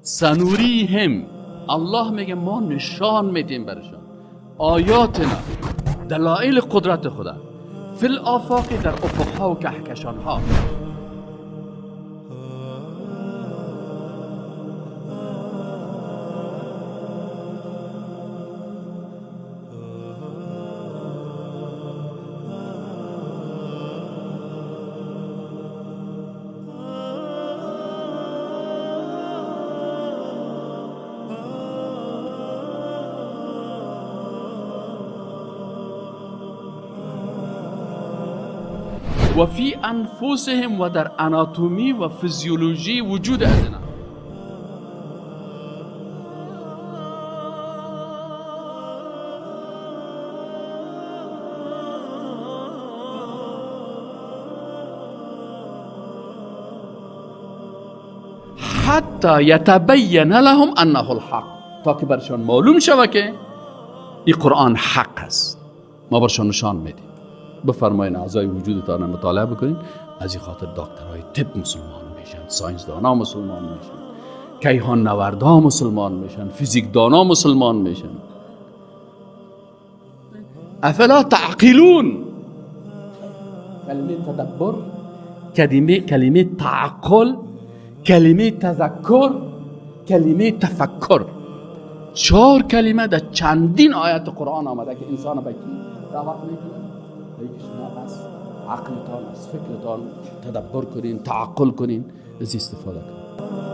سنوریهم، الله میگه ما نشان میدیم برشان آیاتنا، دلایل قدرت خدا، فی الآفاق، در افقها و کهکشانها. و فی انفسهم، و در اناتومی و فیزیولوژی وجود از اینا. حتی یتبین لهم انه الحق، تا که برشان معلوم شود که این قرآن حق است. ما برشان نشان میدیم. بفرمایین اعضای وجودتان مطالعه بکنین. از این خاطر دکترهای طب مسلمان میشن، ساینس دانا مسلمان میشن، کیهان نوردا مسلمان میشن، فیزیک دانا مسلمان میشن. افلا تعقلون، کلمه تدبر، کلمه تعقل، کلمه تذکر، کلمه تفکر، 4 کلمه در چندین آیت قرآن آمده که انسان به کی دعوت میکنه؟ که شما از عقلتان، از فکرتان تدبر کنین، تعقل کنین، از استفاده کنین.